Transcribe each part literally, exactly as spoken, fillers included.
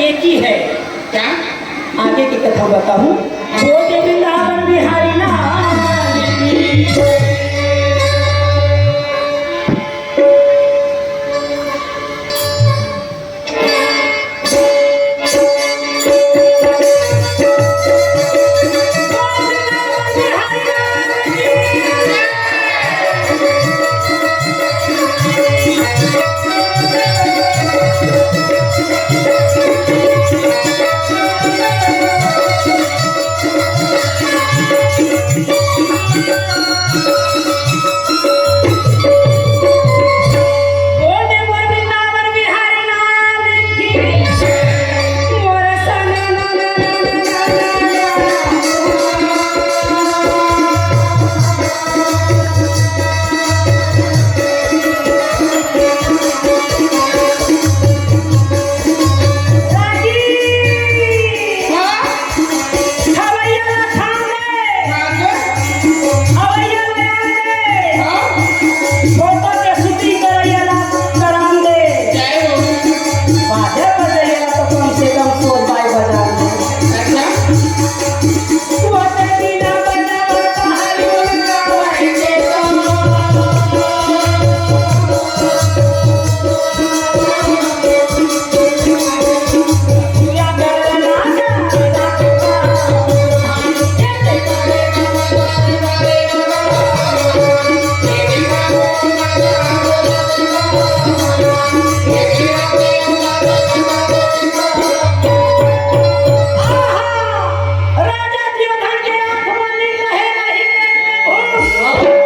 एक ही है। क्या? आगे की कथा बताऊं। बोल दे वृंदावन बिहारी लाल की। राजा दुर्योधन के आंख में नींद रहे, नहीं पेट में भूख।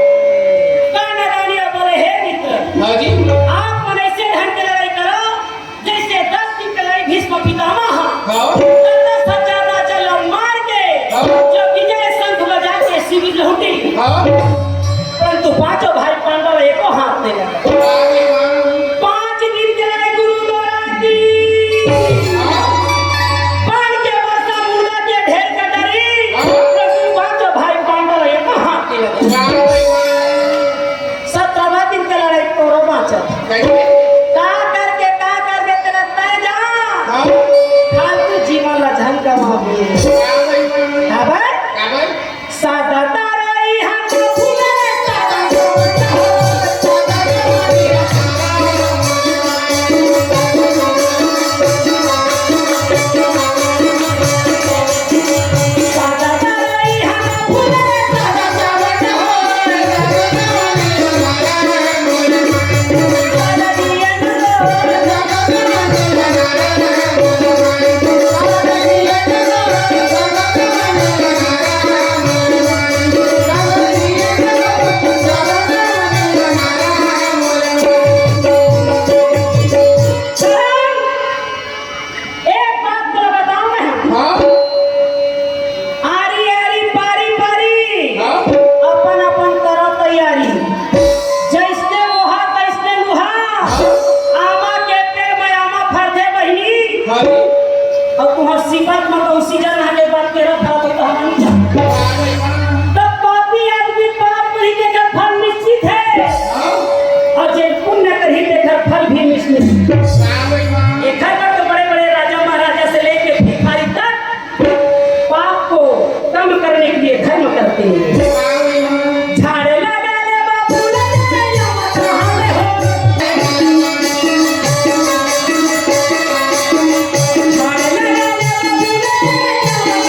काना रानी बोले, "हे मित्र, हाँ जी। आप मन ऐसे ढंग के लड़ाई करो, जैसे दस दिन के लड़ाई भीष्म पितामह, हाँ। दस दस हजार राजा लोग मार के, हाँ। जब विजय शंख बजा के शिविर लौटे।" हाँ। परंतु पांचों भाई पांडव एको हाथ नहीं लगा। वाह रे वाह। पांच दिन के लड़ाई गुरु द्वारा की। बाण के वर्षा मुर्दा के ढेर कटारी। परंतु पांचों भाई पांडव एको हाथ नहीं लगा। वाह रे वाह। सत्रहवाँ दिन के लड़ाई तोरो बांचत। कैसे? का करके, का करके तेरा तय जा। हाँ। फालतू जीवन ला झन कमावे। वाह रे वाह। हाँ भाई? हाँ भाई। एक बात तो बताऊं मैं। हाँ। आरी आरी पारी पारी। हाँ। अपन अपन करो तैयारी। जैसने ओहा तैसने लुहा। हाँ। आमा के पेड़ में आमा फरथे बहिनी। हाँ। अउ तुंहर सिपत म तो सीजन आगे बात के रखा तो कहानी। हाँ। तब पापी आदमी पाप नहीं देखे, फल निश्चित है। हाँ। अउ जे पुण्य करही तेकर फल भी निश्चित। हाँ भाई, हाँ। एकर बर तो बड़े-बड़े राजा महाराजा से लेके भिखारी तक पाप को कम करने के लिए धर्म करते हैं। हाँ भाई, हाँ। झाड़े लगा ले बाबू, ले ले, यो मत रहा ले हो। झाड़े लगा ले बाबू, ले ले, यो मत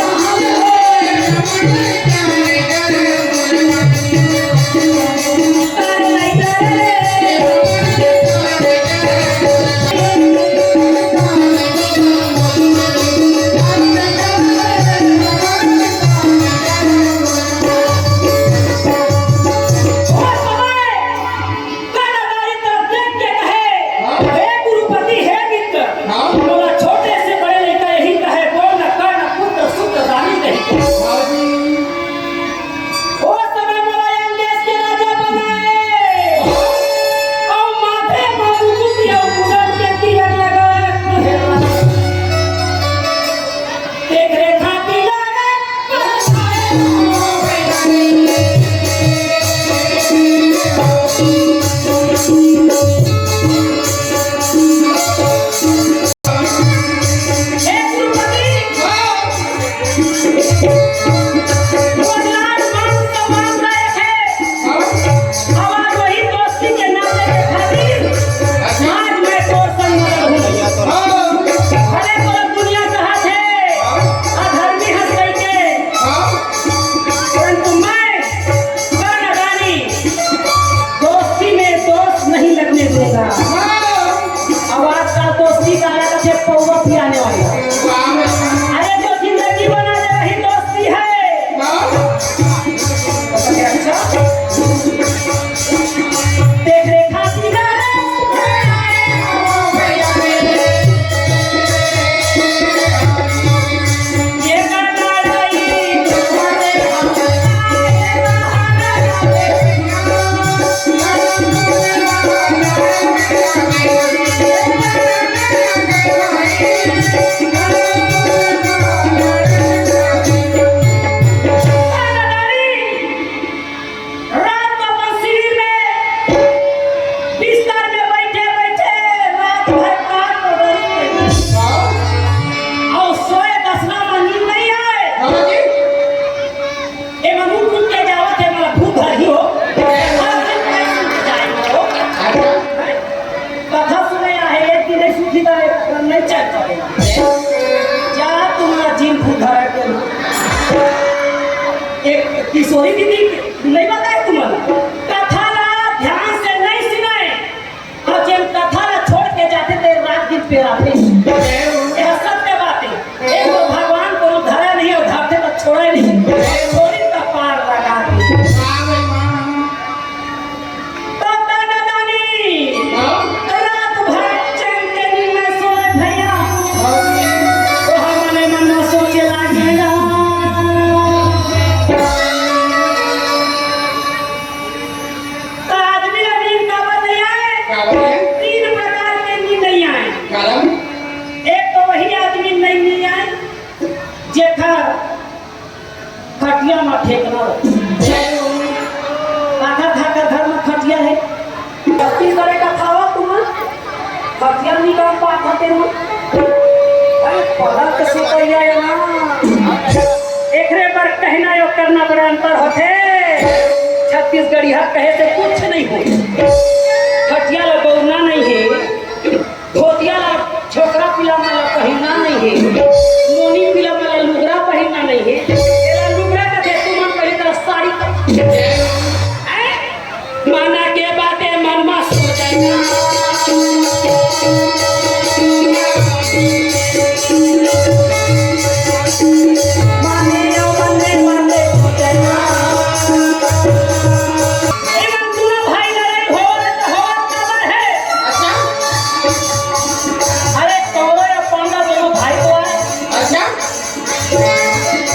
आने वाली है। अरे, जो जिंदगी बना दे, वही दोस्ती है। हाँ। अच्छा, तेरे खातिर रे। ये करना रही। रात को अपन शिविर में बिस्तर में बैठे बैठे रात भर कान पकड़ के और सोए, दसना में नींद नहीं आए। हाँ जी। एमन उठ उठ के जावत हे, मला भूत धरही हो। हर दिन मैं सुत जाए हो। अच्छा। कथा सुने आहे, एक दिन नहीं सुती तो नहीं चल पाए। जा तुम्हारा जिन भूत धरा के। एक किशोरी दीदी नहीं बताए तुम्हारा। कथा ला ध्यान से नहीं सुनाए। अउ जेन कथा ला छोड़ के जाथे, ते रात दिन पेराथे। यह सत्य बात हे। एक तो भगवान कोनो धरा नहीं अउ धरथे त छोड़े नहीं। छोड़ी त पार लगा दे। तो दादा दानी, रात भर चैन के नींद न सोए भैया। ओ हमने मन में सोचे लागे ना। त आदमी ला नींद काबर नहीं आए? काबर है? तीन प्रकार के नींद नहीं आए। कारण? एक तो वही आदमी नहीं, नहीं आए, जेकर खटिया में ठेकना रहे। काकर, काकर घर में खटिया है? गलती करे का खावा तुम? खटिया निकाल पात हते नु। अरे, पलक से कहिया है ना। एकरे बर कहना अउ करना बड़ा अंतर होथे। छत्तीसगढ़िया कहे से कुछ नहीं हो। खटिया ला बउरना नहीं है। धोतिया ला छोकरा पिला मन ला पहिरना नहीं है। नोनी पिला मन ला लुगरा पहिरना नहीं है। एला लुगरा कथे, तुमन कही त साड़ी कथे। हैं? माना के बाते मन मा सोचना। माने ओ मन में मन में सोचना। एमन दूनों भाई लड़ाई होवत, होवत काबर है? अच्छा। अरे, कौरव अउ पांडव दूनों भाई तो आए। अच्छा।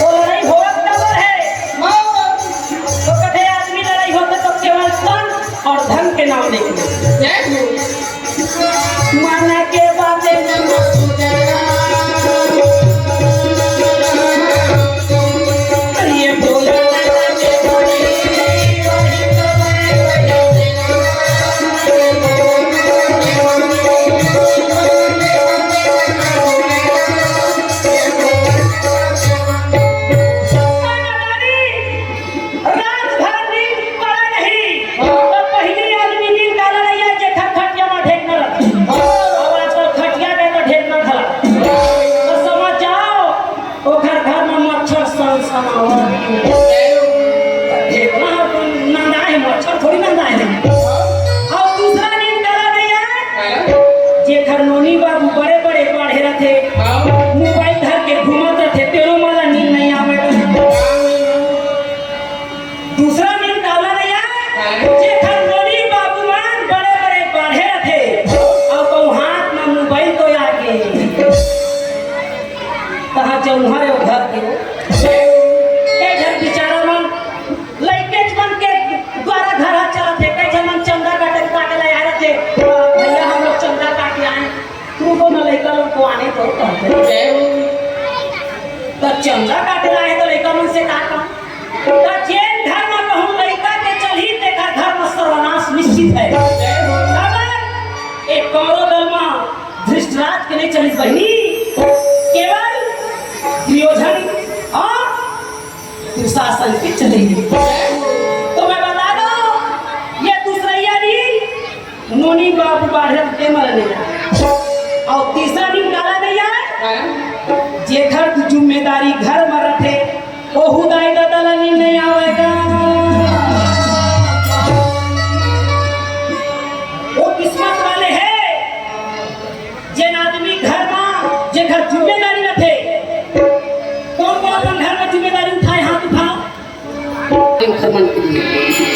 तो लड़ाई होवत काबर है? हाँ। तो कथे आदमी लड़ाई होथे तो केवल तन अउ धन के नाम लेके। जय हो। मन के बाते न सोचना। ये बोला रात भर नींद पड़े नहीं। तो पहिली आदमी नींद काला रहिया, जेकर खटिया में ढेकना रहिथे। अउ आजकल खटिया के तो ढेकना घला। तो समझ जाओ, ओकर घर में मच्छर सनसनावत हे। ढेकना ह तो नंदाए, मच्छर थोड़ी नंदाए हे। अउ दूसरा नींद काला रहिया, जेकर नोनी बाबू बड़े बड़े पढ़े रहिथे, मोबाइल धर के घूमत रहिथे, तेनो मन ला नींद नहीं आवे। दूसरा नींद काला रहिया, जेकर नोनी बाबू मन बड़े बड़े पढ़े रहिथे, अउ कहूँ हाथ में मोबाइल तो आगे। कहाँ जौहर हे ओ घर के? कई झन बिचारा मन लइकेच मन के द्वारा घर ह चलत हे, कई झन मन चंदा काटे के काटे ला आए रहिथे, "भैया, हम लोग चंदा काटे आए, तुमको ना लइका लोग को आने दो," कहते। त चंदा काटे ला आए त लइका मन से का काम? त जेन घर म कहूँ लइका के चलही, तेकर घर म सर्वनाश निश्चित हे। काबर? ए कौरव दल म धृतराष्ट्र के नहीं चलिस बहिनी, केवल दुर्योधन अउ दुशासन के चले। तो मैं बता दूं, ये दूसरइया नी, नोनी बाबू बाढ़े के मरने आए। अउ तीसरा नींद काला नहीं आए, जेकर जिम्मेदारी घर में रहिथे, ओहू दाई ददा ला नींद नहीं आवेगा। वो किस्मत वाले हैं, जेन आदमी घर में मंत्री।